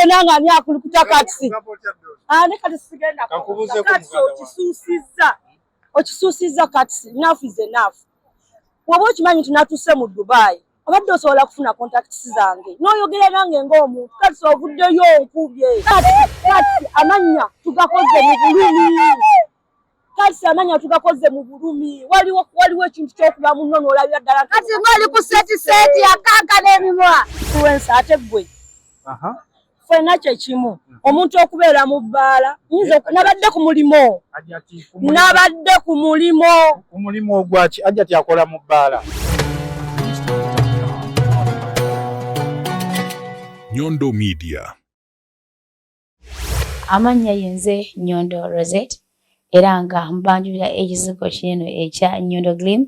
Ffena nga ani akulukuta Kats? Ane kati sigenda Kats, okisuusizza, okisuusizza Kats. Enough is enough. Woba okimanyi nti natuuse mu Dubai, obadde osobola kufuna contacts zange n'oyogera nange ng'omuntu. Kats, ovuddeyo onkubye. Kats, amannya tugakoze mu bulumi. Kats, amannya tugakoze mu bulumi. Waliwo ekintu kyokuba muno n'olabira ddala. Kati ng'oli ku seti seti akanka n'emimwa. Influencer, ate ggwe? Ffenna kyekimu. Omuntu okubeera mu bbaala, nabadde ku mulimu, nabadde ku mulimu. Ku mulimu ogwaki? Ajja tyakola mu bbaala. Nyondo Media. Amannya yenze Nyondo Rosette, era nga mbanjulira ekizigo kineno ekya Nyondo Glim.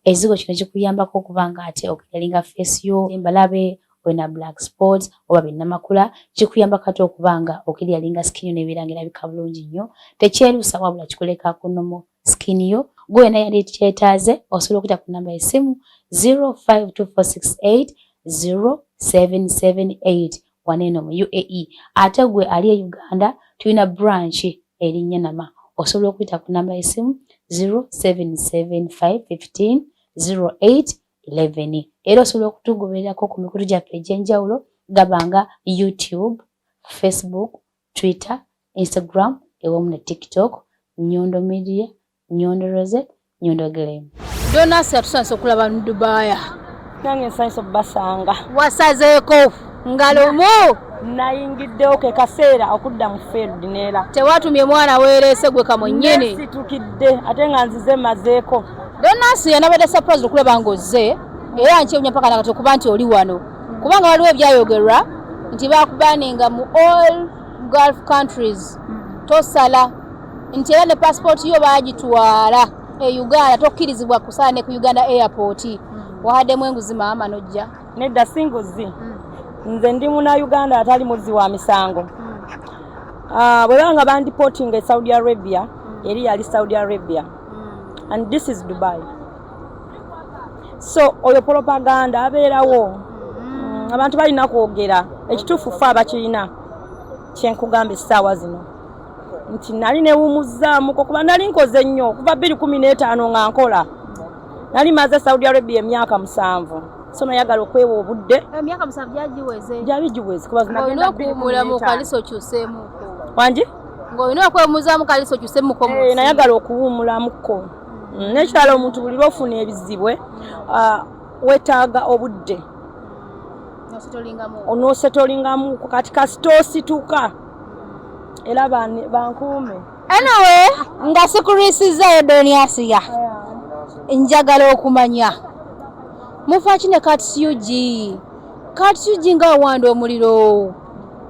Ekizigo kino kikuyambako okuba nga ate okuclearinga face yo, embalabe, olina black spots oba binnamakula, kikuyambako ate okuba nga oclearinga skin yo nebeera nga erabika bulungi nnyo. Tekyerusa, wabula kikuleka ku normal skin yo. Gwe yena yali kyetaaze, osobola okuyita ku namba y'essimu 052468 0778 waneeno mu UAE. Ate gwe ali e Uganda, tulina branch eri Nyanama, osobola okuyita ku namba y'essimu 0775 15 08 11. Era osobola okutugobererako ku mikutu gyaffe egy'enjawulo, gabanga YouTube, Facebook, Twitter, Instagram ewamu ne TikTok, Nyondo Media, Nyondo Rosette, Nyondo Glam. Donasi, atusanyusa okulaba mu Dubaaya. Nange nsanyusa okubasanga. Wasazeeko nga lumu. Nayingiddewo ke kaseera okudda mu field neera. Tewatumye mwana, weereese gwe kamwennyini. Nesitukidde ate nga nzize mazeeko. Donasi, yanabadde surprise okulaba ng'ozze, era nkyewunya mpaka nakati okuba nti oli wano, kubanga waliwo ebyayogerwa nti bakubaninga mu all Gulf countries, tosala, nti era ne passport yo baagitwala e Uganda, tokkirizibwa kusala ne ku Uganda airport. Wahaddemu enguzi, maama, nojja? Nedda, si nguzi. Nze ndi muna Uganda atali muzzi wa misango. Ah, bwe banga bandeportinga e Saudi Arabia, eri yali Saudi Arabia and this is Dubai, so oyo propaganda abeerawo. Abantu balina kwogera ekituufu, fe abakirina. Kyenkugamba essaawa zino nti nali newumuzzaamuko, kuba nali nkoze nnyo okuva 2015 nga nkola. Nali maze Saudi Arabia emyaka 7, so nayagala okwewa obudde. Emyaka 7 gyagiweze? Gyali giweze, kuba Olina nagenda okuwummulamu 2015. Kalisa okyuseemuko. Wangi? Ng'olina okwewummuzaamu kalisa okyuseemuko mu Eh, nsi. Nayagala okuwummulamuko. N'ekirala, omuntu buli lwofuna ebizibwe, weetaaga obudde. N'osetolingamu. Onoosetolingamu. Kati kasita osituka era bankuume. Anyway, nga sikulwisizaayo, Doniasiya, njagala okumanya mufaaki ne Kats UG. Kats UG nga awanda omuliro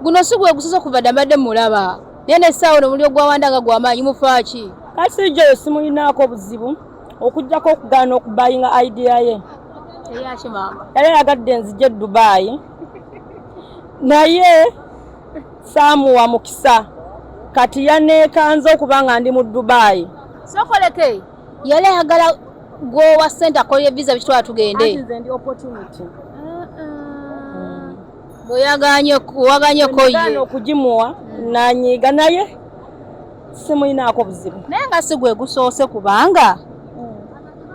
guno, si gwe gusoose okuva dda mbadde mulaba, naye nessaawa ono omuliro gwawanda nga gwamaanyi. Mufaaki? Kati oyo simulinaako buzibu, okugjako okugaana okubuyinga idea ye. Eyaki, maama? Yali ayagadde nzije e Dubayi, naye saamuwa mukisa. Kati yaneekanze okuba nga ndi mu Dubayi. Sokoleke yali ayagala gwowa ssente akolye visa bikitwala tugende. Anti nze ndi opportunity. Bweyaganye waganyeko Negaana ye okugimuwa nanyiiga, naye simulinaako buzibu. Naye nga si gwe gusoose, kubanga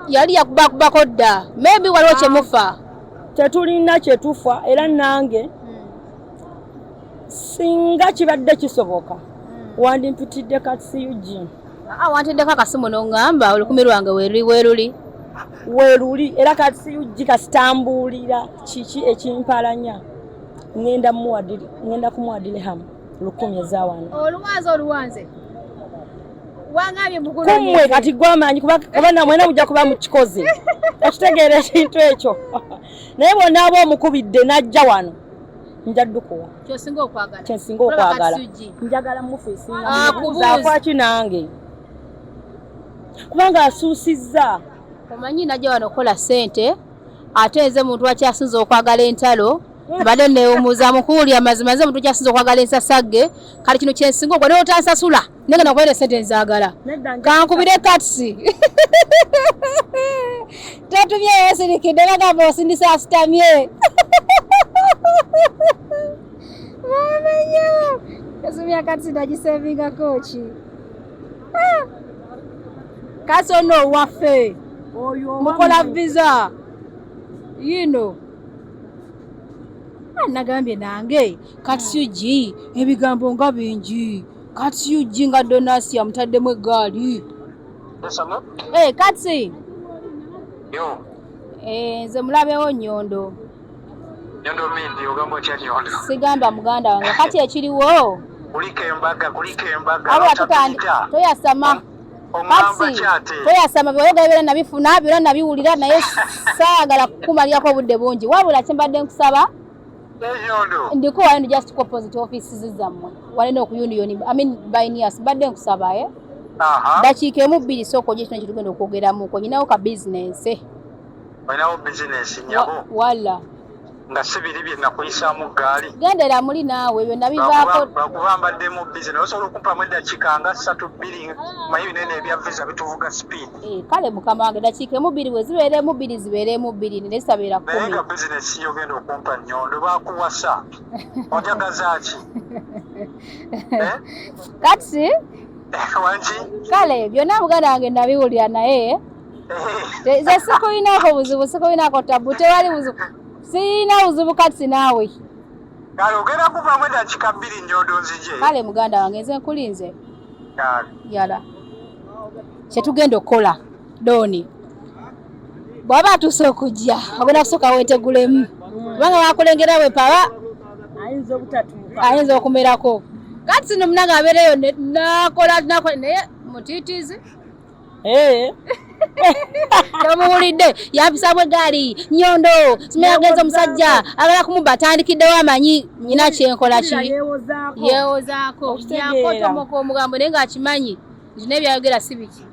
yali yakubakubako dda, maybe waliwo kyemufa. Tetulina kyetufa, era nange singa kibadde kisoboka wandimpitidde Kats UG. Ah, wanteddeko akasimu n'oŋŋamba olukumi lwange weruli weruli. Weeruli, era Kats UG kasitambuulira kiki ekimpalanya, ngenda kumuwa dirham 1000 ezawano. Oluwanze, oluwanze wangambye. Kummwe kati gwamaanyi, kuba namwena mujja kuba mukikoze okitegeera ekintu ekyo, naye bw'onaaba omukubidde n'ajja wano, nja ddukuwa. Kyosinga okwagala. Kyensinga okwagala. Kats UG. Njagala mufiisinga. Ah, kubuuza. Akwaki nange, kubanga asuusizza. Omanyi najja wano okukola ssente, ate nze muntu akyasinza okwagala entalo. Mbadde newumuza mukuwulira amazima, nze muntu akyasinza okwagala ensasagge. Kale kino kyensinga okwa, naye otansasula nange nakubeera esente nzaagala. Kankubire Katsi. Tatumye, yesirikidde, bagamba osindisa asitamye. Mama. Simu ya Kati nagisavingako ki? Ah! Kati ono waffe mukola visa yino. Ah, nagambye nange Kati UG ebigambo nga bingi. Kati UG nga Donasi amutaddemu eggaali. Hey, Kati. Yo. Nze mulabewo Nyondo. Nyondo mindi ogamba otya Nyondo? Sigamba muganda wange kati ekiriwo. Kuliko embaga, kuliko embaga. Abo toyasama. Kati toyasama byoyogera byonna nabifuna byonna nabiwulira naye saagala kukumalirako obudde bungi. Wabula kye mbadde nkusaba ndiko wano just opposite offices zammwe walina oku union, I mean by nears mbadde nkusaba dakiika emu bbiri sooka ojje kino kyetugenda okwogeramuko nyinawo ka business. Olinawo business nyabo? Wala nga si biri bye nakuyisaamu ggaali. Gendera muli naawe ebyo nabivaako. Lwakuba mbadde mu business osobola okumpamu eddakiika nga 3 2 manyi binene ebya visa bituvuga speed. Kale mukama wange dakiika emu bbiri bwe zibeera emu bbiri zibeera emu bbiri naye zitabeera kkumi. Naye nga business yo ogenda okumpa Nyondo bakuwasa onjagaza ki? Kati wangi kale byonna muganda wange nabiwulira naye nze sikulinako buzibu, sikulinako tabu, tewali buzibu, sirina buzibu kati naawe. Kale ogenda kuvaamu eddakiika 2 Nyondo nzije. Kale muganda wange nze nkulinze. Yala kyetugenda okukola Doni bw'aba atuuse okujja ogenda kusooka weetegulemu kubanga wakulengera bwe paba ayinza okumerako. Kati sino munange abeereyo nakola nakola naye mutiitiizi. Tomuwulidde yapisaamu eggaali Nyondo simanyi agenza omusajja agala kumubba atandikiddewo amanyi nyina kyenkola ki yeewozaako yakotomoka omugambo naye ng'akimanyi nti naye byayogera si biki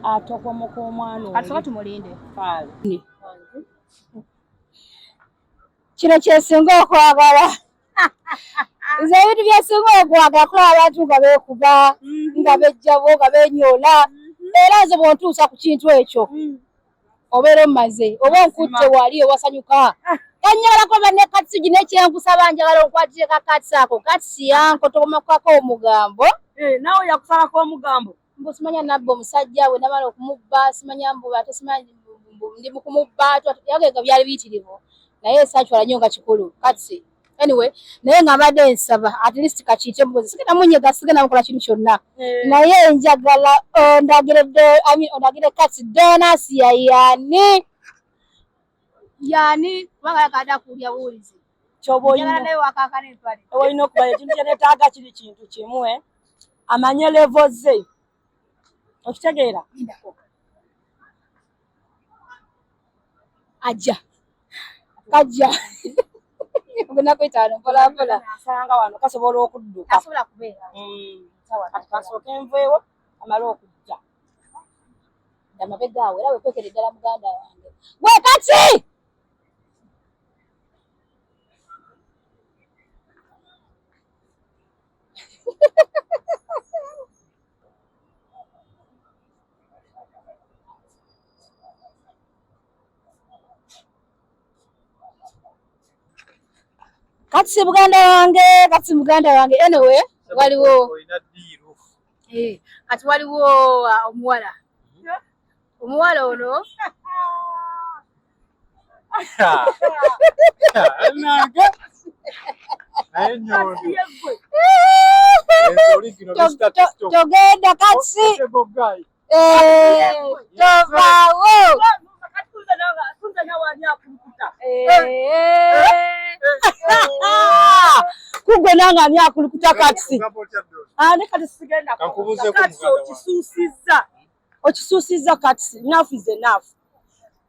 atokomoka omwana kati soka tumulinde. Kino kyesinga okwagala nze ebintu byesinga okwagala kulaba abantu nga beekuba nga bejjabo nga beenyoola era nze bw'ontuusa ku kintu ekyo obeera omumaze oba onkutte wali ewasanyuka kanyagalako banne Kati gino ekyenkusaba njagala onkwatire ka Kati ako. Kati yankotokomokako omugambo. Naawe yakusalako omugambo. Mbu simanya nabba omusajja we namala okumubba simanya mbu ate simanya ndi mu kumubba yagega byali biyitirivu naye sakiwala nnyo nga kikulu. Kati anyway naye nga mbadde nsaba at least kakiyite mugozi sigenda munyega sigenda mukola kintu kyonna naye njagala ondagire ondagire Kati Donasi ya yani yani kubanga yakada kulya buwulizi kyoba olina okuba ekintu kyenetaaga kiri kintu kimu amanye levo ze okitegeera ajja kajja ogenda kwetaano mpola mpola asanga wano kasobola okudduka asobola kubeera kati kasooke nveewo amale okujja amabega awo era wekwekere ddala muganda wange gwe Kati Kati muganda wange, kati muganda wange. Anyway, waliwo kati waliwo omuwala. Omuwala ono togenda Kati tovaawo kugwe nange ani akulukuta Kati ane kati sigenda Kati okisuusizza okisuusizza Kati enough is enough.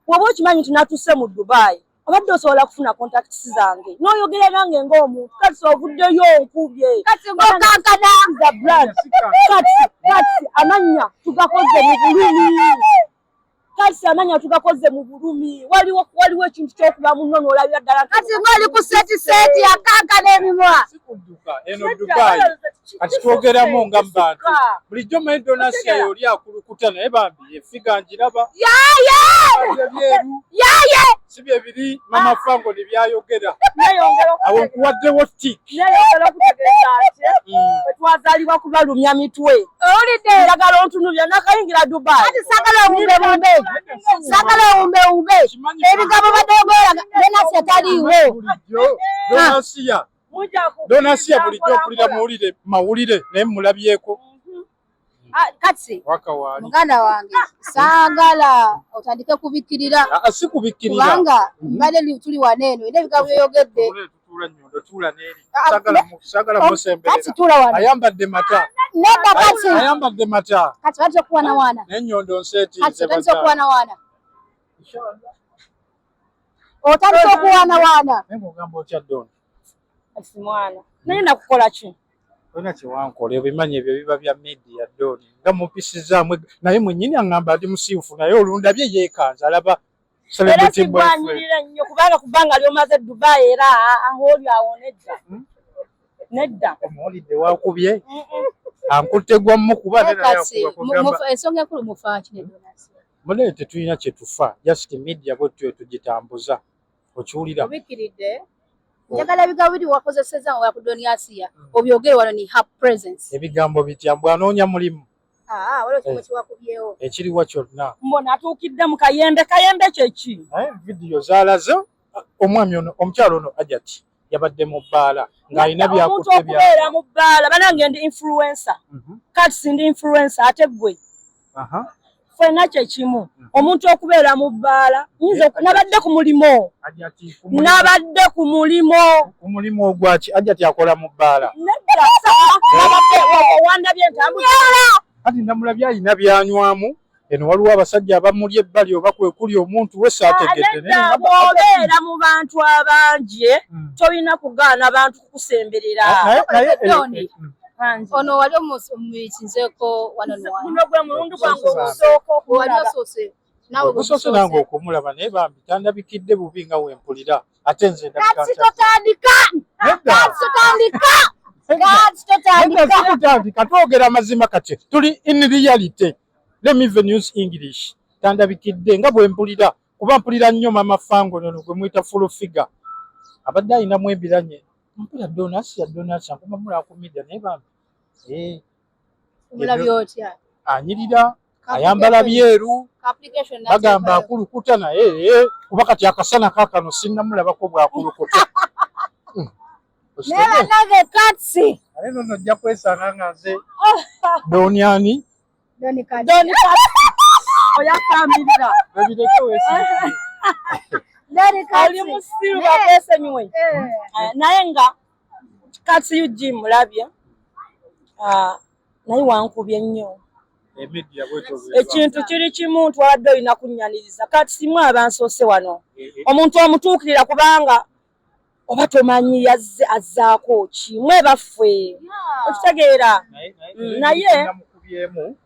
Bw'oba okimanyi nti natuuse mu Dubai obadde osobola kufuna contacts zange n'oyogera nange ng'omuntu. Kati ovuddeyo onkubye Kati ng'okankana brand. Kati amannya tugakoze mu bulumi. Kati amanya tugakoze mu bulumi. Waliwo ekintu ky'okuba munno n'olabira ddala Kati ng'oli ku seti seti akankana emimwa. Sikudduka eno Dubai. Kati twogeramu nga mu bantu bulijjo manyi Donasiya yoli akulukuta, naye bambi efiga njiraba byeru si bye biri mama Franco ne byayogera. Awo nkuwaddewo tik. Neyongera okutegeeza nti twazaalibwa kubalumya mitwe. Owulidde? Njagala ontunulira nakayingira Dubai. Kati saagala owumbewumbe, saagala owumbewumbe ebigambo badde oyogera Donasiya taliiwo. Bulijjo Donasiya, Donasiya bulijjo mpulira mawulire mawulire, naye mulabyeko. Kati waka waali. Muganda wange, saagala otandike kubikkirira. Ah, si kubikkirira. Kubanga mbadde tuli wano eno era ebigambo byeyogedde. Tuula nnyondo, tuula n'eri. Ah, Saagala musemberera. Kati tuula wano. Ayambadde mata. Nedda kati. Ayambadde mata. Kati batandise okuwanawana. Naye nnyondo nseeti. Kati otandise okuwanawana, otandise okuwanawana. Naye ng'ogamba otya, Don? Kati mwana, naye nakukola ki? Olina kyewankola, ebimanyi ebyo biba bya media. Don nga mumpisizaamu, naye mwennyini aŋŋamba ndi musiiwufu, naye olundabye yeekanze alaba Era celebrity boyfriend. sigwanyirira nnyo kubanga kubanga lyomaze Dubai era ahooli awo nedda nedda. Omuwulidde wakubye ankutte gwa mukuba ate naye Kati akuba kugamba. ensonga enkulu, mufaaki ne Donasiya? Munaye tetulina kyetufa, just media bwetutyo tugitambuza, okiwulira? Obikkiridde. Njagala ebigambo biri wakozeseza nga ku Donasiya obyogere wano in her presence. Ebigambo bitya? Mbwanoonya mulimu. Ah, waliwo kimu kiwakubyewo. Ekiriwa kyonna. Mbona atuukidde mu kayembe. Kayembe kyeki? Naye vidiyo zalaze omwami ono, omukyalo ono Ajati yabadde mu bbaala ng'alina Omuntu byakutte. okubeera mu bbaala, banange, ndi influencer. Kati ndi influencer, ate gwe? Ffenna kyekimu. Omuntu okubeera mu bbaala, nyinza nabadde ku mulimu. Ajati ku mulimu- Nabadde ku mulimu. Ku mulimu ogwaki? Ajati akola mu bbaala? Nedda, nabadde wandabye ntambula. Kati namulabye alina byanywamu eno, waliwo abasajja abamuli ebbali oba kwe kuli omuntu we saategedde. Nedda, bw'obeera mu bantu abangi tolina kugaana bantu kukusemberera. Naye Doni. Ono wali omumitinzeeko wano wano? Guno gwe mulundi gwange ogusooka Wali okumulaba. osoose naawe? Ogusoose nange okumulaba, naye bambi tandabikidde bubi nga wempulira, ate nze ndabika Kati ntya? totandika. Nedda. Kati totandika, kati totandika. Nedda, sikutandika, twogera mazima. Kati tuli in reality, let me even use English. Tandabikidde nga bwe mpulira, kuba mpulira nnyo mama Fango nono gwe muyita full figure abadde alinamu ebiranye. Mpulira Donasi ya Donasi ankuma mulaba ku media, naye bambi Omulabye otya? Anyirira, ayambala byeru. Application. Bagamba akulukuta, naye kuba kati akasana kaakano sinnamulabako bwakulukuta. Naye bannange, Katsi. Ate nno nojja kwesanga nga nze Doniani. Doni Katsi. Doni Katsi oyakamirira. Ebireke weesirike. Doni Oli Katsi. musiru, bakwesenyiwe. Naye nga Katsi UG mulabye. Ah, naye wankubye nnyo. E media bwetyo bweba. Ekintu kiri kimu nti wabadde olina kunnyaniriza. Kati simu abansoose wano, omuntu omutuukirira kubanga oba tomanyi yazze azzaako ki mwe baffe, okitegeera? Naye Namukubyemu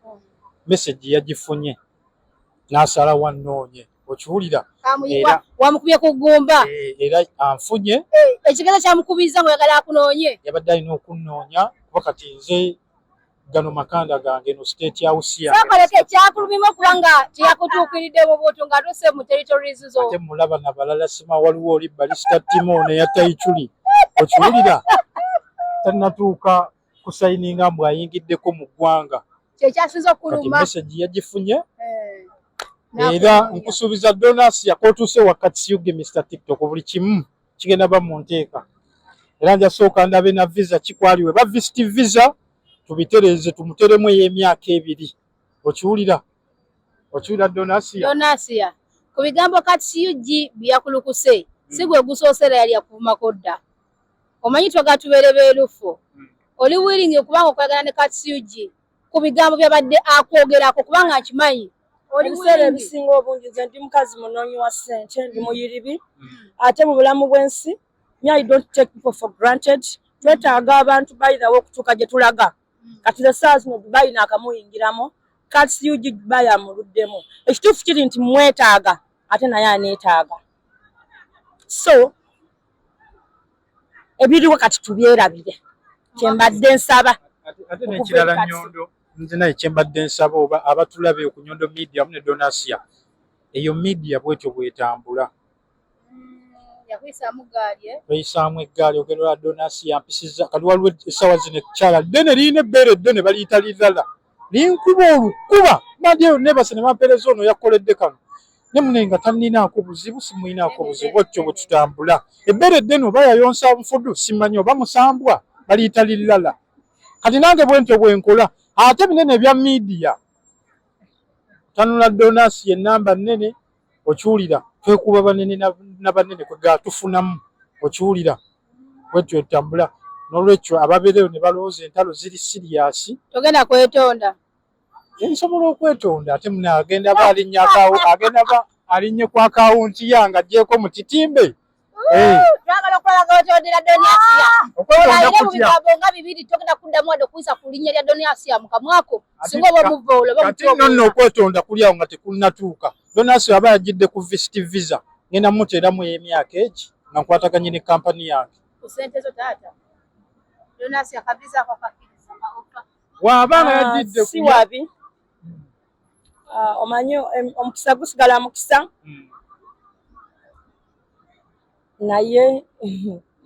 message, yagifunye n'asala wannoonye, okiwulira? Era Wamukubye ku ggumba. Era anfunye. Ekigezo kyamukubiriza ngaoyagala akunoonye. Yabadde alina okunnoonya kuba kati nze gano makanda gange no State House yange. Sakoleke kyakulumimu okubanga teyakutuukiridde mu buntu ng'atuuse mu territories zo. Ate mulaba nabalala sima, waliwo oli Barista Timo neyatta Ichuli, okiwulira? Tannatuuka kusayininga mbu ayingiddeko mu ggwanga. Kyekyasinza Kati okuluma. message yagifunye. Era nkusuubiza Donasi yakotuuse wakati yuge Mr TikTok, buli kimu kigenda ba mu nteeka. Era nja sooka ndabe na visa kikwaliwe ba visit visa, tubitereeze, tumuteremu ey'emyaka 2, okiwulira? Okiwulira, Donasiya? Donasiya, ku bigambo Kati UG byakulukuse, si gwe gusoose, era yali yakuvumako dda. Omanyi twagala tubeere beerufu. Oli willing okubanga okwagala ne Kati UG ku bigambo byabadde akwogerako? Kubanga nkimanyi oli Ebiseera willing. Ebisinga obungi nze ndi mukazi munoonyi wa ssente, ndi muyiribi, ate mu bulamu bw'ensi me, I don't take people for granted. Twetaaga abantu by the way okutuuka gye tulaga. Kati ze saa zino Dubai naakamuyingiramu, Kati UG Dubai amuluddemu. Ekituufu kiri nti mwetaaga, ate naye aneetaaga, so ebiriwo kati tubyerabire. Kyembadde nsaba. Ate n'ekirala Nyondo, nze naye kyembadde nsaba oba abatulabe ku Nyondo Media ne Donasia, eyo media bwetyo bwetambula. Yakuyisaamu gaali, eh? Tweyisaamu eggaali ogenda olaba Donasia mpisizza. Kati waliwo essaawa zino ekyala ddene lirina ebbeere ddene baliyita lirala linkuba olukuba mbadde nebase ne bampeereza ono yakoledde kano ne mune nga tanninaako buzibu, simulinaako buzibu. Bwetyo bwe tutambula. Ebbeere eddene oba yayonsa nfudu simanyi oba musambwa baliyita lirala. Kati nange bwentyo bwenkola ate binene ebya media tanula Donasi enamba nnene okiwulira twekuba banene na banene kwega tufunamu okiwulira bwetyo tutambula. N'olwekyo ababeereyo ne balowooza entalo ziri siriyasi. Togenda kwetonda? Nsobola okwetonda ate mune agenda ba alinnya agenda ba alinnye ku akawunti yange agyeko mu kitimbe. Twagala okulaba wetondera Doniasia. Okwetonda Olayire mu kutya? bigambo nga bibiri togenda kuddamu wadde okuyisa ku linnya lya Doniasia mu kamwako singa oba omuvoola oba Kati nno nno okwetonda kuli awo nga tekunnatuuka. Donasi aba yajjidde ku visit visa, ngenda muteeramu ey'emyaka egi nga nkwataganye ne kampani yange. Ku ssente zo taata. Doniasia kabisa ako kakkiriza ka offer. Waaba nga yajjidde si wabi. Omanyi omukisa gusigala mukisa. Naye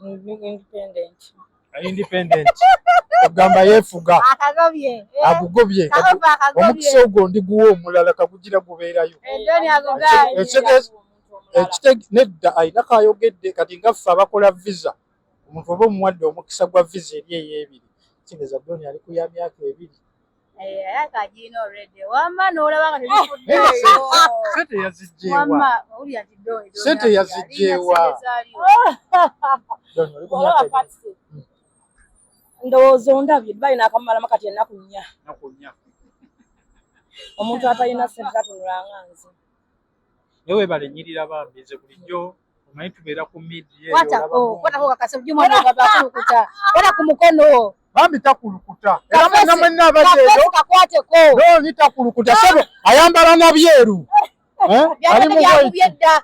independent. Independent. Ogamba yeefuga. Akagobye. Agugobye. Ka offer akagobye. Omukisa ogwo ndiguwa omulala kagugira gubeerayo. Doni agugambye. Nedda alina kayogedde kati nga ffe abakola visa omuntu oba omuwadde omukisa gwa visa eri ey'ebiri kitegeeza Doni ali ku ya myaka ebiri. Akagina already. Wamma n'olaba nga tebifuddeeyo. Ssente yazigyewa. Wamma owulira nti Doni. Ssente yazigyewa. Doni oli ku myaka ebiri. Ndowooza ondabye balina akamumalamu kati ennaku nnya. Ennaku nnya. Omuntu atalina ssente tatunula nga nze. Naye weebale nnyirira bambi nze bulijjo omanyi tubeera ku media eyo Kwatako, olaba kwatako kakase buli mwana ogamba akulukuta. Kwata ku mukono. Bambi takulukuta. Era mwenna mwenna abadde eyo. Kafesi kakwateko. Doni takulukuta sebo ayambala na byeru. Ali mu white. Dda.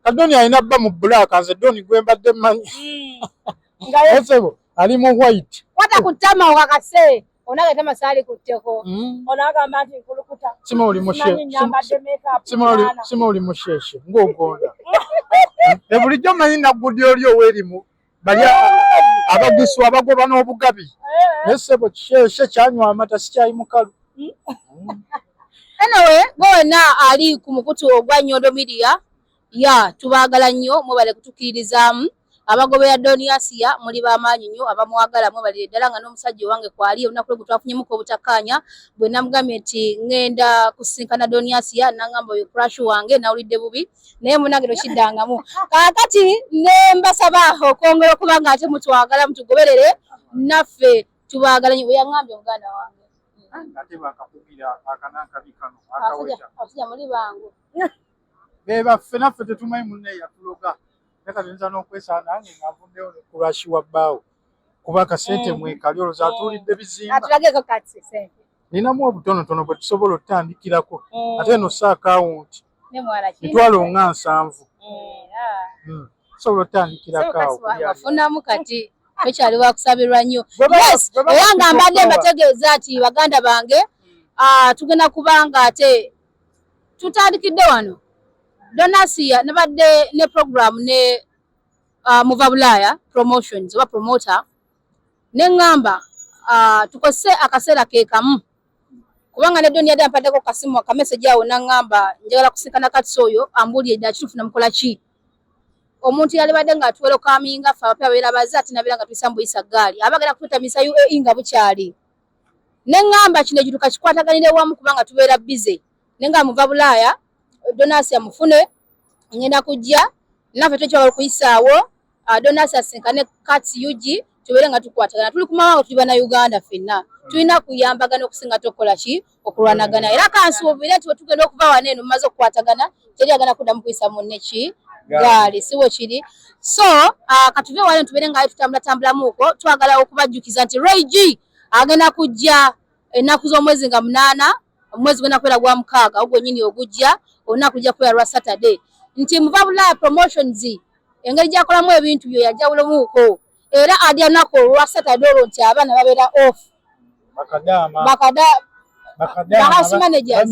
Kadoni alina bba mu black nze Doni gwe mbadde mmanyi. Sebo ali mu white. Kwata ku ttama okakase. Onaga ettama saali kutteko. Ono agamba nti nkulukuta. Sima oli mushe. Sima oli musheshe ng'ogonda. Bulijjo mmanyi naggudde oli ow'erimu bali abagisu abagoba n'obugabi. Naye ssebo kisheshe kyanywa amata sikyayi mukalu. Anyway, gwe wenna ali ku mukutu ogwa Nyondo Media ya tubaagala nnyo mwebale kutukkiririzaamu. Abagobera Doniasia muli b'amaanyi nnyo abamwagala mwebalire ddala nga n'omusajja owange kwali olunaku lwe twafunyemuko obutakkaanya bwe namugambye nti ŋŋenda kusisinkana Doniasia n'angamba oyo crush wange nawulidde bubi naye munnange tokiddangamu. Kaakati ne mbasaba okwongera okuba nga ate mutwagala mutugoberere naffe tubaagala nnyo bwe yaŋŋambye muganda wange. Ate bakakugira akanankabi kano akaweta. Abasajja muli bangu. Be baffe naffe tetumanyi munne yatuloga. Leka tuyinza n'okwesaana nange nga nvuddeyo ne crush wa bbaawo. Kuba akasente mwekali olowooza atuulidde bizimba. Atulageko kati ssente. Ninamu obutonotono bwe tusobola otutandikirako. Ate eno si akawunti. Ne mwala ki? Mitwalo nga nsanvu. Tusobola otutandikirako awo. Wafunamu kati tokyali wakusabirwa nnyo. Yes, era nga mbadde mbategeeza nti baganda bange tugenda kubanga ate tutandikidde wano. Donasia nabadde ne program ne Muva Bulaaya promotions oba promoter ne ŋŋamba tukozese akaseera ke kamu kubanga ne Doni yadde ampaddeko kasimu akamessage awo n'aŋŋamba njagala kusinkana Kats oyo ambuulire ddala kituufu namukola ki. Omuntu yalibadde nga atuwerokaminga ffe abapya babeera bazze ate nabeera nga tuyisa mbuyisa ggaali abagenda kututamisa UAE nga bukyali. Ne ŋŋamba kino ekintu kakikwataganire wamu kubanga tubeera busy. Ne nga Muva Bulaaya Donasia mufune ngenda kujja naffe tekyagala okuyisaawo Donasia asinkane Kats UG tubeere nga tukwatagana. Tuli ku mawanga tuli bannayuganda ffenna tulina kuyambagana okusinga tokukola ki okulwanagana. Era kansuubire nti bwe tugenda okuva wano eno mumaze okukwatagana teri agenda kuddamu kuyisa munne ki gaali si bwe kiri. So katuve wano tubeere nga tutambulatambulamuuko twagala okubajjukiza nti Ray G agenda kujja ennaku z'omwezi nga 8 omwezi gwenda kubeera gwa 6 ogwo nnyini ogujja olunaku lujja kubeera lwa Saturday nti Muva Bulaaya promotions engeri gy'akolamu ebintu byo yajawulomuuko era adya lunaku olwa Saturday olwo nti abaana babeera off. Bakada ba house managers,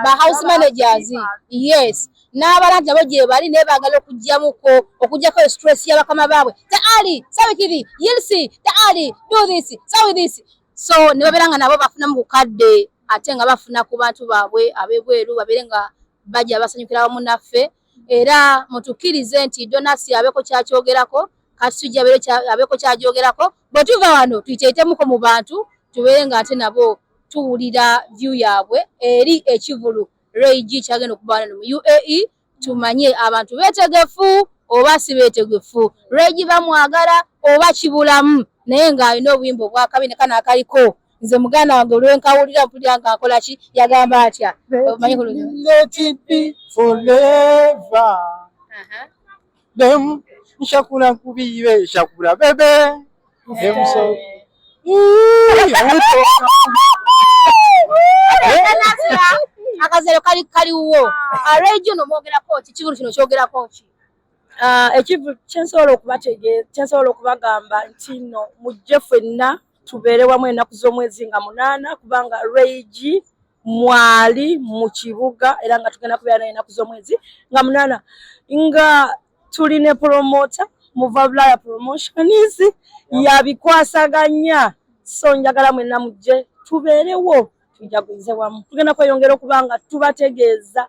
ba house managers, yes, n'abalala nti nabo gye bali naye baagala okugyamuko, okugyako stress y'abakama baabwe. Taali sabikiri yilsi taali do this sawi this, so ne babeera nga nabo bafunamu ku kadde, ate nga bafuna ku bantu baabwe ab'ebweru, babeere nga bajja basanyukira wamu naffe. Era mutukkirize nti Donasi abeeko kyakyogerako, Kasujja abeeko kyagyogerako. Bwe tuva wano tuyiteetemuko mu bantu, tubeere nga ate nabo tuwulira view yaabwe eri ekivulu Ray G kyagenda okuba wano mu UAE, tumanye abantu beetegefu oba si beetegefu, Ray G bamwagala oba kibulamu, naye ng'alina obuyimba obwakabi ne kano akaliko nze muganda wange olwenkawulira mpulira nga nkola ki, yagamba atya? Omanyi ku luzungu? Let it be forever. Them nshakula nkubibe shakula bebe. Them so. Akazero kali kaliwo. Ray G ono mwogerako ki? Kivulu kino kyogerako ki? Ekivu kyensobola okubategeeza, kyensobola okubagamba nti nno mujje ffenna tubeere wamu ennaku z'omwezi nga 8, kubanga Ray G mwali mu kibuga era nga tugenda kubeera naye ennaku z'omwezi nga 8, nga tuli ne promoter Muva Bulaya Promotions yabikwasaganya. So njagala mwenna mujje tubeerewo tujagulize wamu. Tugenda kweyongera okuba nga tubategeeza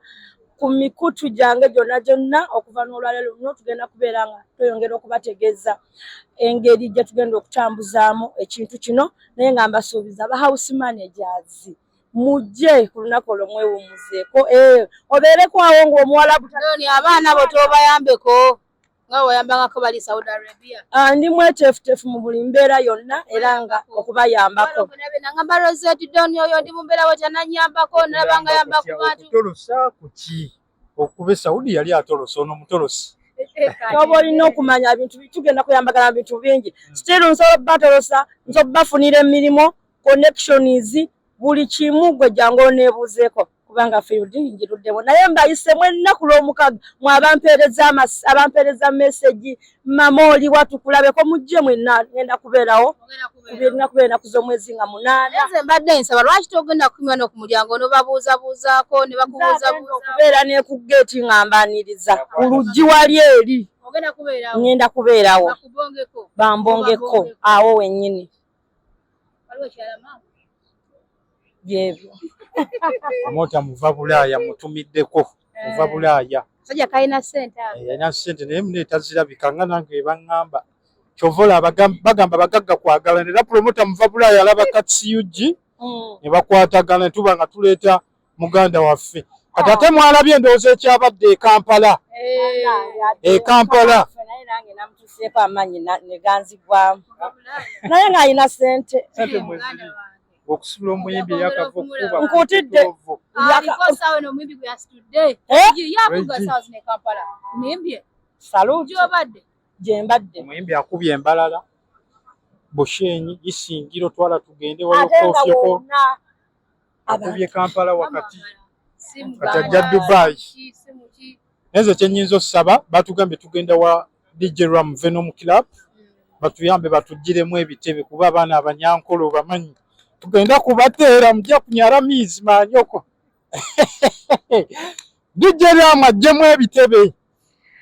ku mikutu gyange gyonna gyonna okuva n'olwaleero luno. Tugenda kubeera nga tweyongera okubategeeza engeri gye tugenda okutambuzaamu ekintu kino, naye nga mbasuubiza ba house managers mujje ku lunaku olwo mwewummuzeeko, obeereko awo ng'omuwalabu. Doni, abaana bo tobayambeko nga bw'oyambangako bali Saudi Arabia? Ndi mweteefuteefu mu buli mbeera yonna era nga okubayambako. Nangamba Rosette Doni oyo ndi mu mbeera bwe tananyambako, nalaba nga yamba ku bantu. Okutolosa ku ki? Okuba e Saudi yali atolosa, ono mutolosi. Oba olina okumanya bintu, tugenda kuyambagana mu bintu bingi. Still nsobola obatolosa, nsobola bafunira emirimu, connections, buli kimu. Gwe jangu oneebuuzeeko, kubanga field ngiruddemu. Naye mbayise mwenna ku Lwomukaaga, mwe abampeereza message, mama oliwa tukulabeko, mujje mwenna, ngenda kubeerawo. Birina kubeera ennaku z'omwezi nga 8. Nze mbadde nsaba, lwaki togenda kunywa no ku mulyango n'obabuuzabuuzaako ne bakubuuzabuuza? Okubeera ne ku geeti nga mbaniriza ku luggi wali eri. Ogenda kubeerawo? Ngenda kubeerawo. Bakubongeko? Bambongeko awo wennyini. Waliwo ekirala, maama? Byebyo. Promota Muva Bulaaya mutumiddeko, Muva Bulaaya. Musajja kalina ssente ako. Yalina ssente naye mune tazirabika nga nange baŋŋamba. Kyova olaba bagamba bagagga kwagalana, era promota Muva Bulaaya alaba Kats UG ne bakwatagana ne tuba nga tuleeta muganda waffe. Kati ate mwalabye endowooza ekyabadde e Kampala. E Kampala. Naye nange namutuuseeko amaanyi ne ganzigwamu, naye ng'alina ssente. Ssente mweziri okusitula omuyimbi eyakava okukuba. Nkutidde. Aliko saawa eno omuyimbi gwe yasitudde. Eh? Yakuga Reggie. saawa zino e Kampala. Muyimbye. Salute. Gy'obadde. Gye mbadde. Omuyimbi akubye embalala, Bushenyi, Isingiro, twala tugende waliwo Ate nga kofyoko wonna akubye Kampala wakati. Si Kati Muganda, ajja Dubai. si ki, si muki. Naye nze kyenyinza osaba, batugambye tugenda wa DJ Ram Venom Club, batuyambe batugiremu ebitebe, kuba abaana abanyankolo bamanyi tugenda kubateera mujja kunyara miizi manyoko. DJ Ram aggyemu ebitebe.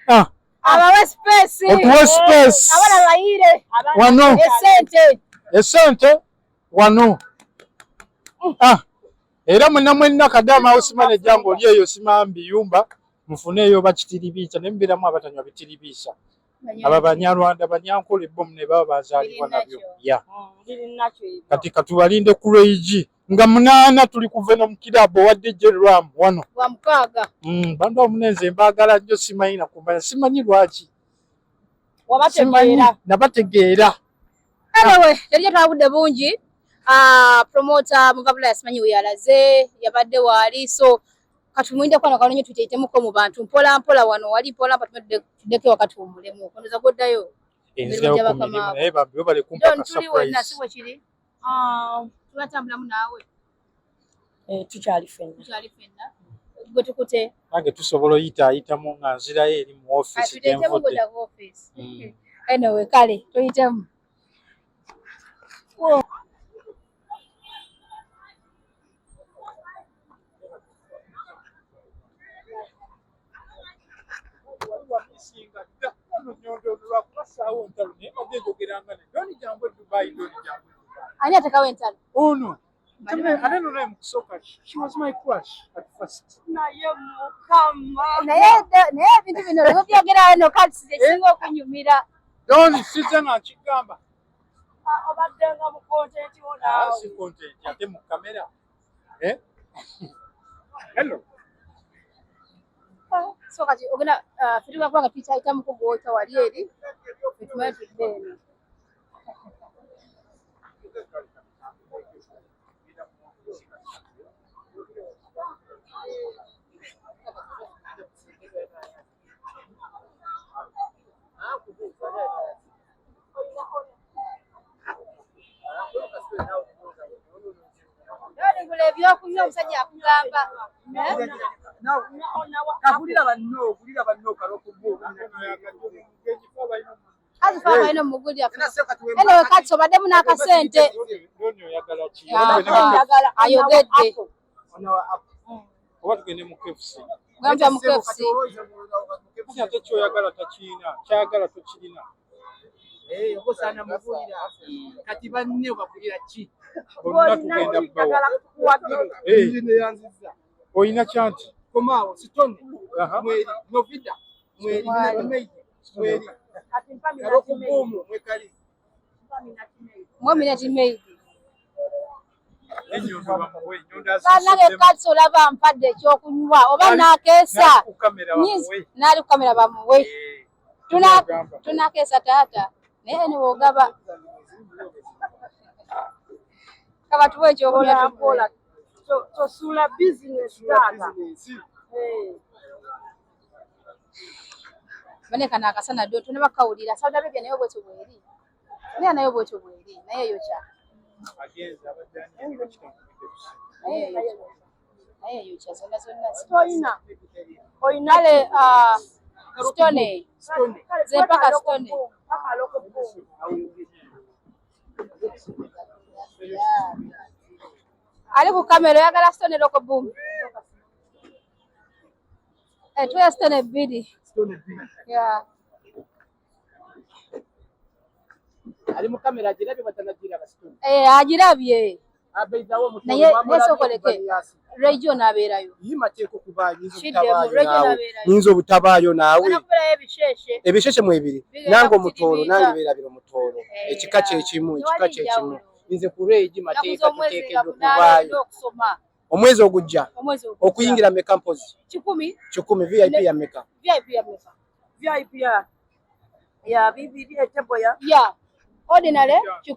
Ah, Abawe space. Otuwe space. Abaana bayire. Wano. Esente. Esente wano. Ah, era mwenna mwenna kadama house manager ng'oli eyo simamba biyumba mufuneeyo bakitiribiisa ne mubeeramu abatanywa bitiribiisa, aba Banyarwanda Banyankole bo ne baba bazaalibwa nabyo ya. Biri nakyo ebyo. Kati katubalinde ku Ray G nga 8, tuli ku Venom Club owa DJ Ram wano. Wa mukaaga. Bantu amunenze mbaagala nnyo, simanyi nakumanya, simanyi lwaki. Simanyi. Wabategeera. Nabategeera. Anyway, yali twabudde bungi. Ah, promoter Muva Bulaya simanyi we yalaze, yabadde waali, so katumuyinde kwano kalonyo tuyitemuko mu bantu mpola mpola wano wali mpola mpola tuddeko ewaka tuwummulemu. Ondoza gwoddayo. Enzirayo ku Bakama mirimu abo. naye bambi webale kumpa John ka tuli wenna si surprise. bwe kiri. Ah, Tubatambulamu naawe. Tukyali ffenna. Tukyali ffenna. Gwe tukute. Nange tusobola oyita ayitamu nga nzirayo eri mu ofiisi gye Tuyitemu nvudde. godda ku office. Anyway, kale tuyitemu. Namisinga dda ono Nyondo lwakuba ssaawo ntalo naye mbadde njogeranga ne Doni jangu e Dubai, Doni jangu e Dubai. Ani atekawo entalo? Ono ate no naye mu kusooka she was my crush at first. Naye Mukama. Naye naye ebintu bino lwebyogerawo no kati ekisinga okunyumira. Doni sizze nga nkigamba. Obadde nga mu content wo naawe. Si content ate mu kamera. Eh? Hello. So kati ogenda ffe tugenda kuba nga tuyitaayitamuko gw'oyita wali eri ffe tumale tudde eno. Gula ebyokunywa omusajja akugamba. Kagulira banno, ogulira banno kalokubbo. Kazi fa balina omugulira. Anyway, kati obaddemu n'akasente. Ayogedde. Oba tugende mu KFC. Gamba mu KFC. Ate kyoyagala takirina, kyayagala tokirina. Eh, osaana mugulira. Kati banne obagulira ki? Bonna tugenda bbawa. Olina kyanti? Komaawo, Sitone, mweri, Novida, mweri, Minati mweri. Karokubumu, mwekali. Mwe Minati Maid. Bannange kati olaba mpadde ekyokunywa oba naakeesa. N'ali ku kamera bamuwe. Tunakeesa taata. Naye ne bw'ogaba. Kaba tuwe ekyokunywa tukola. Tosuula bizinesi taata. Bane kano akasana ddo tonaba kawulira. Saudi Arabia nayo bwetyo bweri. Naye nayo bwetyo bweri. Naye eyokya. Naye eyokya zonna zonna. Toyina. Oyina le Stone. Ze mpaka Stone. Ali ku kamera oyagala Stone loko boom. Tuya Stone bbiri. Yeah. Ali mu kamera agirabye batanagiraba Stone. Eh, agirabye. Naye nesokoleke. Regio n'abeerayo. Yimateeko kuba nyinza obutabaayo naawe. Ebisheshe mwebiri. Nange omutoolo nange beerabira omutoolo. Ekika kyekimu, ekika kyekimu. Nze ku Regi mateeka tuteekeddwa okuvaayo. Omwezi ogujja okuyingira meka mpozi? 10 VIP ya meka? VIP ya meka? VIP ya bibiri etebo ya? Ya. Ordinary 10.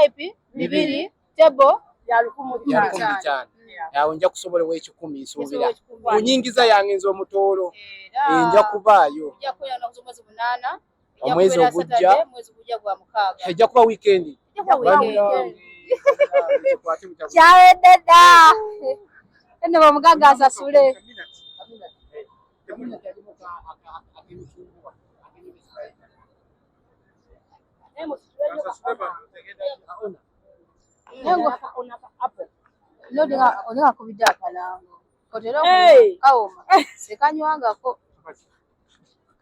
VIP 2 tebo ya 1500. Awo nja kusobola ow'ekikumi nsuubira. Ku nnyingiza yange nze omutoolo nja kubaayo. Omwezi ogujja ejja kuba weekend. Kyawedde dda. Eno omugagga asasule. Oli akubidde akalango. Otera kawoma. Sekanywangako.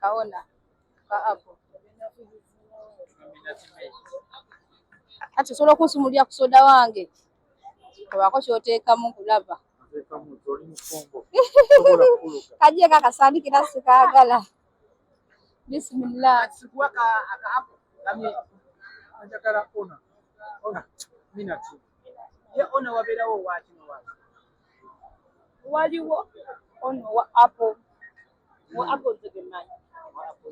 Kawona. Ka apple. Ati osobola okunsumulira ku soda wange. Obaako ky'oteekamu nkulaba. Kajje kakasandikira sikaagala. Bismillah. Waliwo ono wa apple. Wa apple nze ge mmanyi.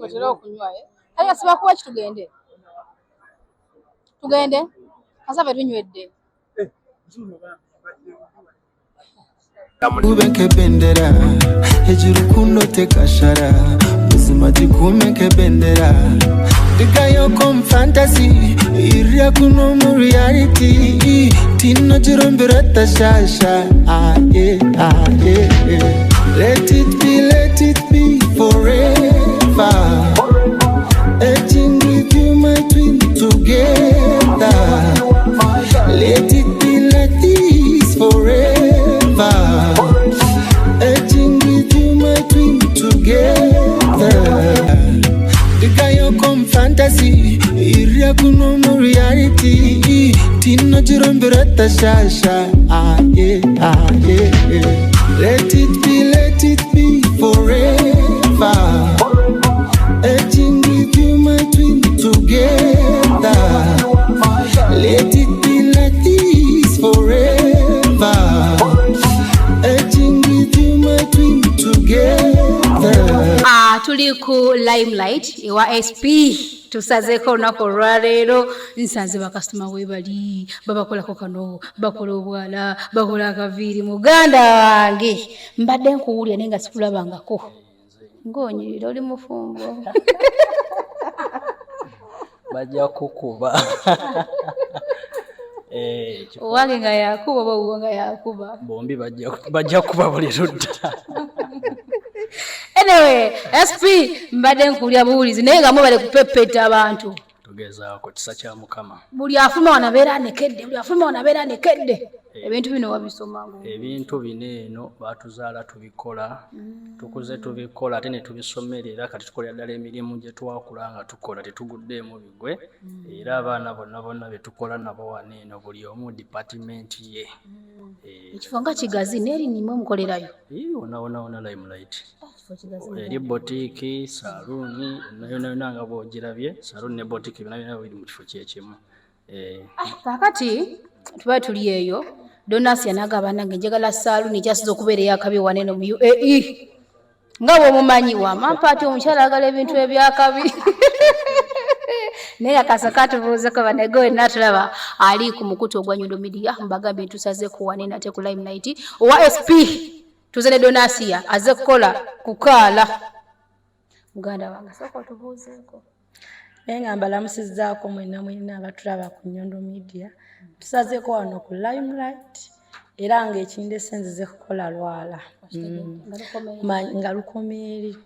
Otera okunywa eh? Kale siba kuwa ki tugende? Tugende? Kasave tunywedde. Ubeke bendera hejuru kunote kashara buzima gikumeke bendera digayo fantasy iria kuno mu reality tino jirombera tashasha ah yeah ah yeah, yeah. Let it be forever. Etching with you my twin together. Let it be like this forever. Etching with you my twin together. reality Tino jirombirata shasha ah, yeah, ah, yeah, yeah. Let it be forever. Edging with you, my twin, together. Let it be like this forever. Edging with you, my twin, together. Ah, tuli ku Limelight ewa SP tusazeeko olunaku olwaleero. Nsanze bakasitoma webali babakolako kano, bakola obwala, bakola akaviiri. Muganda wange, mbadde nkuwulira naye nga sikulabangako ng'onyirira. Oli mufumbo? Bajja kukuba. Owange nga yakuba oba owuwo nga yakuba? Bombi bajja kuba buli ludda. Anyway, SP, mbadde nkuwulira buwulizi naye nga mubale kupepeta abantu. Tugezaako, kisa kya Mukama. Buli afuma wano abeera anekedde, buli afuma wano abeera anekedde. Ebintu bino wabisoma? Ebintu bino eno batuzaala tubikola, tukuze tubikola, ate ne tubisomerera. Kati tukolera ddala emirimu gye twakula nga tukola, tetuguddeemu bigwe. Era abaana bonna bonna be tukola nabo wano eno, buli omu department ye. Ekifo nga kigazi, neeri nimwe mukolerayo? Ii, wonna wonna wonna Limelight eri boutique, saluuni yonna yonna nga bw'ogirabye. Saluuni ne boutique byonna byonna biri mu kifo kyekimu. Kaakati tuba tuli eyo, Donasi yanagamba, nange njagala saaluuni ekyasiza okubeera eyakabi wano eno mu UAE. Nga bw'omumanyi wamampaati, omukyala agala ebintu ebyakabi. Naye akasaka tubuuzeko banego wenna tulaba ali ku mukutu ogwa Nyondo Media. Mbagambye ntusazeeko wano eno ate ku Limelight owa SP, tuze ne Donasiya aze kukola kukaala. Muganda wange, sooka otubuuzeeko. Naye nga mbalamusizzaako mwenna mwenna abatulaba ku Nyondo Media. Tusazeeko wano ku Limelight era ng'ekindese nzize kukola lwala nga lukomeeri.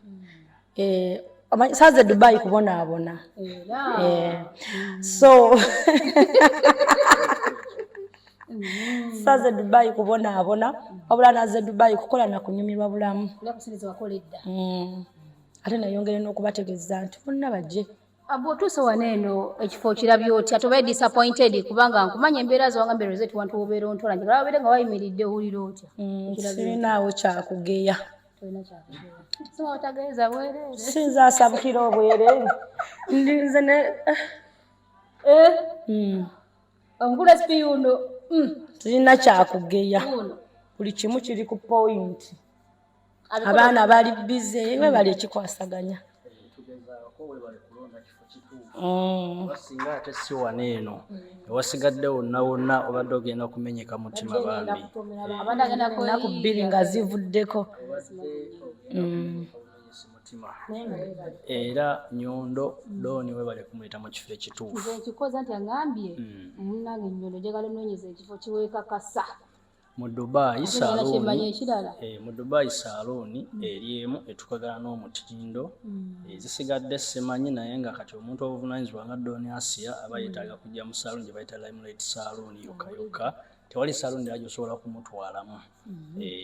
Saaze Dubai kubonaabona. So saaze Dubai kubonaabona, wabula naze Dubai kukola na kunyumirwa bulamu. Ate nayongere n'okubategeeza nti bonna bajje. Bw'otuuse wano eno, ekifo kirabye otya? Tobaye disappointed? Kubanga nkumanya embeera zo, wangambye Rosette, wantu wobeera ontola, njagala wabeere nga wayimiridde. Owulira otya? Sirinaawo kyakugeya. Otageeza bwereere. Sinza asabukira obwereere, nze ne Omukulu SP uno. Sirina kyakugeya, buli kimu kiri ku point. Abaana bali busy, webali ekikwasaganya. Singa ate si wano eno, ewasigadde wonna wonna obadde ogenda kumenyeka mutima bambi. Ennaku 2 nga zivuddeko. Era Nyondo Dooni, webale kumuleeta mu kifo ekituufu. Nze nkikoza nti aŋambye, munnange Nyondo, njagala onoonyeza ekifo kiweekakasa mu Dubai. Kyemmanyi ekirala. Mu Dubai saluuni eri emu etukagana n'omutindo, ezisigadde simanyi. Naye nga kati omuntu obuvunanyizibwa nga Dooni Asia aba yeetaaga kujja mu saluuni gye bayita Limelight Saluuni yokka yokka. Tewali saluuni ndala gy'osobola kumutwalamu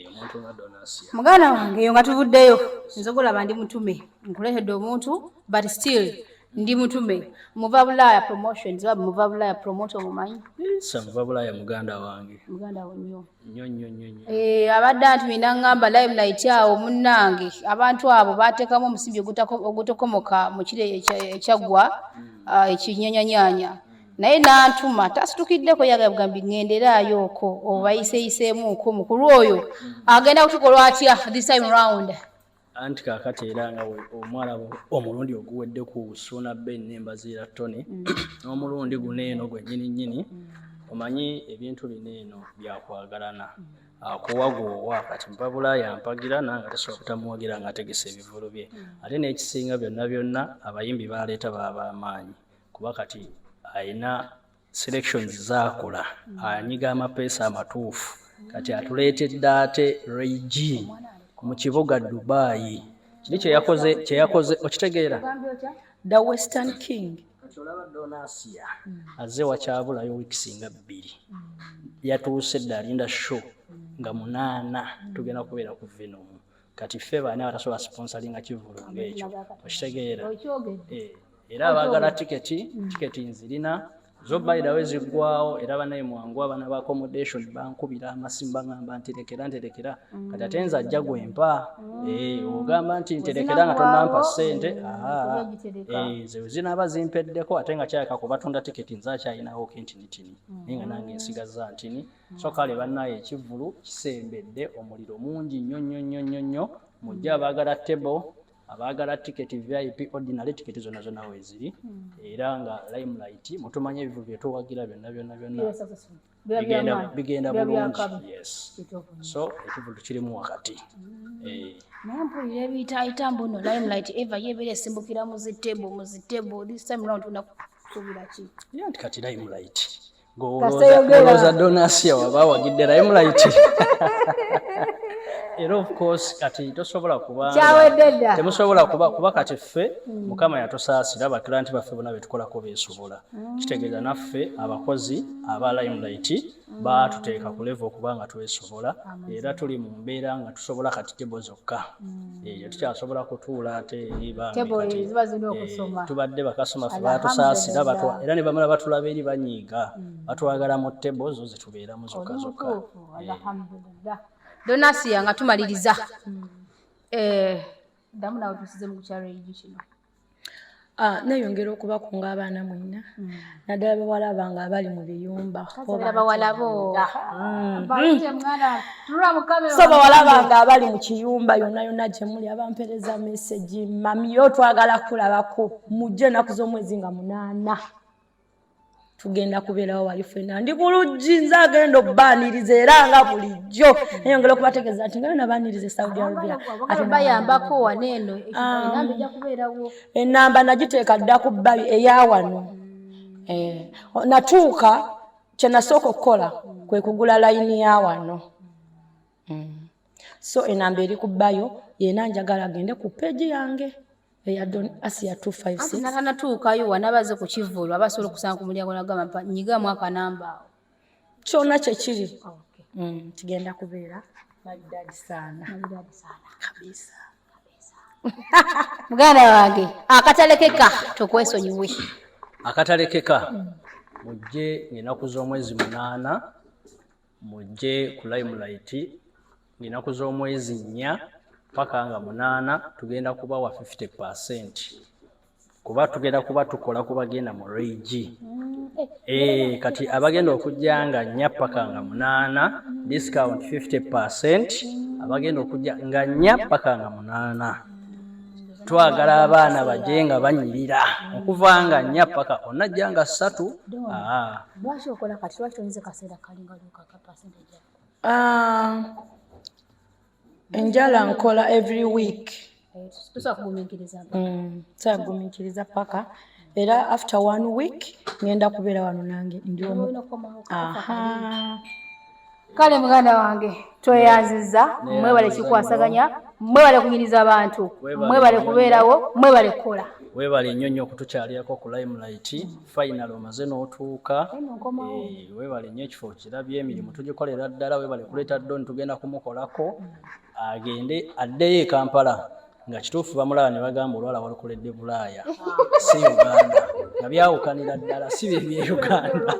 omuntu nga Dooni Asia. Muganda wange, eyo nga tuvuddeyo, nze golaba ndi mutume, nkuleetedde omuntu, but still ndi mutume. Muva Bulaaya Promotions oba Muva Bulaaya Promoter, omumanyi? Sa Muva Bulaaya muganda wange. Muganda wo nnyo. Nnyo nnyo nnyo nnyo. Abadde antumye n'aŋŋamba, Limelight awo munnange, abantu abo baateekamu omusimbi ogutokomoka mu kiro ekyaggwa ekinyanyanyanya, naye n'antuma tasitukiddeko, yagambye ŋŋenderaayo okwo obayiseeyiseemuuko. Mukulu oyo agenda kutukolwa atya this time round? Anti kaakati era nga omwala omulundi oguwedde ku Suuna Ben n'Embaziira Tony, n'omulundi guno eno gwennyini nnyini. Omanyi ebintu bino eno byakwagalana, akuwa gwowa. Kati Mpabula yampagira, nange ate sobola butamuwagira ng'ategesa ebivulu bye. Ate n'ekisinga byonna byonna, abayimbi baleeta baba amaanyi, kuba kati ayina selections zaakola, anyiga amapeesa amatuufu. Kati atuleetedde ate Ray G mu kibuga Dubai. Kiri kyeyakoze kyeyakoze, okitegeera? The Western King. Kati olaba Donasia azze wakyabulayo weeks nga 2. Yatuuse dda, alinda show nga 8 tugenda kubeera ku Venom. Kati ffe baani abatasobola sponsoringa kivulu ng'ekyo, okitegeera? Era abaagala tiketi, tiketi nzirina. Zo by the way ziggwawo era banaye mwangu abaana ba accommodation bankubira amasimu baŋŋamba nterekera nterekera. Kati ate nze ajja gwempa. Eh, ogamba nti nterekera nga tonnampa ssente. Eh, ze zinaaba zimpeddeko ate nga kyaleka kubatunda tiketi nze akyalinawo kentinitini naye nga nange nsigazza ntini. So kale bannaye ekivvulu kisembedde, omuliro mungi nnyo nnyo nnyo nnyo nnyo. Mujje abaagala table, abaagala tiketi VIP, ordinary tiketi zonna zonna weeziri. Era nga Limelight mutumanye ebivvulu bye tuwagira byonna byonna byonna bigenda bulungi. Yes, so ekivvulu kirimu wakati. Eh. Naye mpulira ebiyitaayita mbu no Limelight eva yebeera esimbukira mu zi table mu zi table. This time round tulina kusuubira ki? Ye nti kati Limelight ng'olowooza Donasia waba awagidde Limelight, era of course kati tosobola kuba Kyawedde dda. Temusobola kuba kati ffe Mukama yatusaasira, ba client baffe bonna betukolako beesobola. Kitegeeza naffe abakozi aba Limelight baatuteeka ku level okuba nga twesobola, era tuli mu mbeera nga tusobola kati table zokka. Eh, tetukyasobola kutuula ate eri bambi. Table kati, ziba zirina eh, okusoma. Tubadde bakasoma ffe baatusaasira era ne bamala batulaba eri banyiiga, batwagala mu table zo zetubeeramu zokka Oli zokka. mutuufu, alhamdulillah. Donasia, nga tumaliriza, Eh, ddamu nawe tusize mu kukyalo egi kino. Ah, neyongera okubakunga abaana mwenna, naddala bawala bange abali mu biyumba. Kazabeera bawala bo. Bayite mwana, tunula mu kamera. So bawala bange abali mu kiyumba yonna yonna gye muli, abampereza message, mamiyo twagala kulabako, mujje ennaku z'omwezi nga 8, tugenda kubeerawo wali ffenna. Ndi ku luggi, nze agenda obbaaniriza era nga bulijjo. Neyongera okubategeeza nti nga yo nabaaniriza e Saudi Arabia, ate Bayambako wano eno, enamba ejja kubeerawo. Enamba nagiteeka dda ku bbabi eya wano. Eh, natuuka kye nasooka okukola kwe kugula layini ya wano. So enamba eri ku bbayo yena, njagala agende ku page yange eya Don Asia Anti 256. Natanatuukayo wanabaze ku kivvulu, aba asobola okusanga ku mulyango nagamba mpa nyigamu akanamba awo. Kyonna kyekiri. Kigenda kubeera maridadi sana kabisa. Muganda wange, akatalekeka tokwesonyiwe. Akatalekeka, mujje ng'ennaku z'omwezi 8, mujje ku Limelight ng'ennaku z'omwezi 4 paka nga 8, tugenda kubawa 50% kuba tugenda kuba tukola ku bagenda mu Regi. Eh, kati abagenda okujja nga 4 paka nga 8, discount 50%. Abagenda okujja nga 4 paka nga 8, twagala abaana bajje nga banyirira okuva nga 4 paka onajja nga 3. Ah. Lwaki okola kati? Lwaki tonyinza kaseera kalinga ka percentage? Ah, enjala nkola every week. Tosobola kugumiikiriza? Sagumiikiriza paka era after one week ngenda kubeera wano nange ndi omu. Olina okukomawo. Aha. Kale muganda wange, tweyanziza, mwebale kikwasaganya, mwebale kunyiriza abantu, Mwebale mwebale nnyo. kubeerawo, mwebale kukola. Weebale nnyo nnyo okutukyalirako ku Limelight. Final omaze n'otuuka. Eh, weebale nnyo, ekifo kirabye, emirimu tugikolera ddala. Weebale kuleeta Don, tugenda kumukolako agende addeyo e Kampala nga kituufu bamulaba ne bagamba olwala walukoledde Bulaaya si Uganda, nga byawukanira ddala si bye bye Uganda.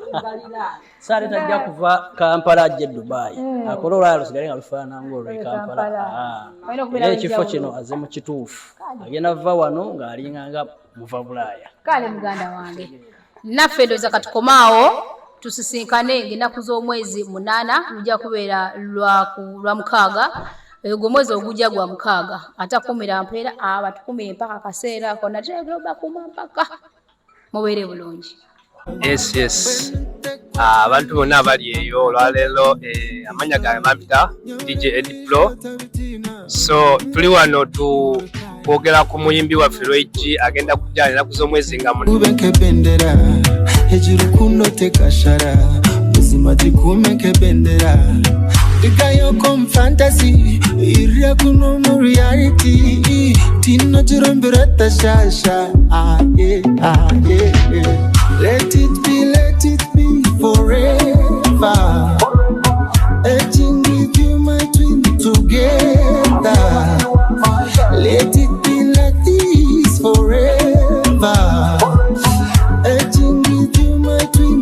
Saale tajja kuva Kampala ajja e Dubai akole olwala lusigale nga lufaanana ng'olw'e Kampala. Ah. Olina okubeera Era ekifo w'enjawulo. kino aze mu kituufu, agenda va wano ng'alinga nga muva Bulaaya. Kale muganda wange, naffe ndowooza katukomaawo, tusisinkane ng'ennaku z'omwezi 8, lujja kubeera lwa mukaaga, ogwo omwezi ogujja gwa mukaaga. Atakumira mpeera abatukumire mpaka akaseera ako nate bakuuma mpaka mubeere bulungi. Yes. Ah, abantu bonna abali eyo olwaleero, amanya gange bampita DJ Eddie Pro. So tuli wano tu kwogera ku muyimbi waffe Ray G, agenda kujja ennaku z'omwezi nga Ubeke bendera ejirukundo tekashara buzima gikumeke bendera igayoko fantasy irya kuno mu reality tino jirombera tashasha. Ah, yeah, ah, yeah, yeah. Let it be, let it be forever. Aging with you, my twin, together. Let it be like this forever. Aging with you, my twin.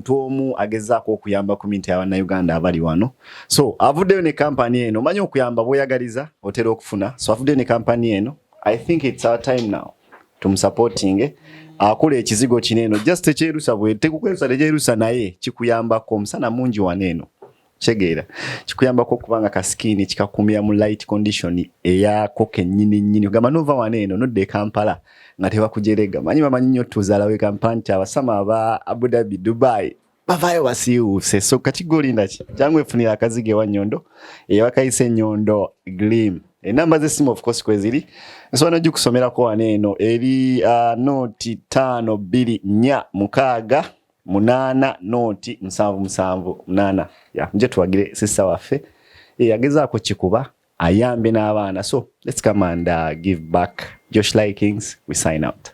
Omu agezaako okuyamba community y'Abannayuganda abali wano. So avuddeyo ne kampani eno. Omanyi okuyamba bw'oyagaliza otera okufuna. So avuddeyo ne kampani eno. I think it's our time now tumusupporting akola ekizigo kino eno. Just tekyerusa bwe tekukwerusa, tekyerusa, naye kikuyambako. Omusana mungi wano eno, kitegeera, kikuyambako okubanga ka skin kikakumira mu light condition eyako kennyini nnyini. Ogamba nova wano eno nodda e Kampala nga tebakujerega. Manyi bamanyi nnyo tuzaalawo e Kampala nti abasama aba Abu Dhabi, Dubai bavaayo basiiwuuse. So kati golinda ki? Jangu efunira akazigo ewa Nnyondo eyabakayisa Ennyondo Glim. Enamba z'essimu of course kweziri, nsobola nogikusomerako wano eno. Eri 0524680778. Ya nje tuwagire sister waffe yagezaako kikuba ayambe n'abaana. So let's come and give back. Josh Likings, we sign out.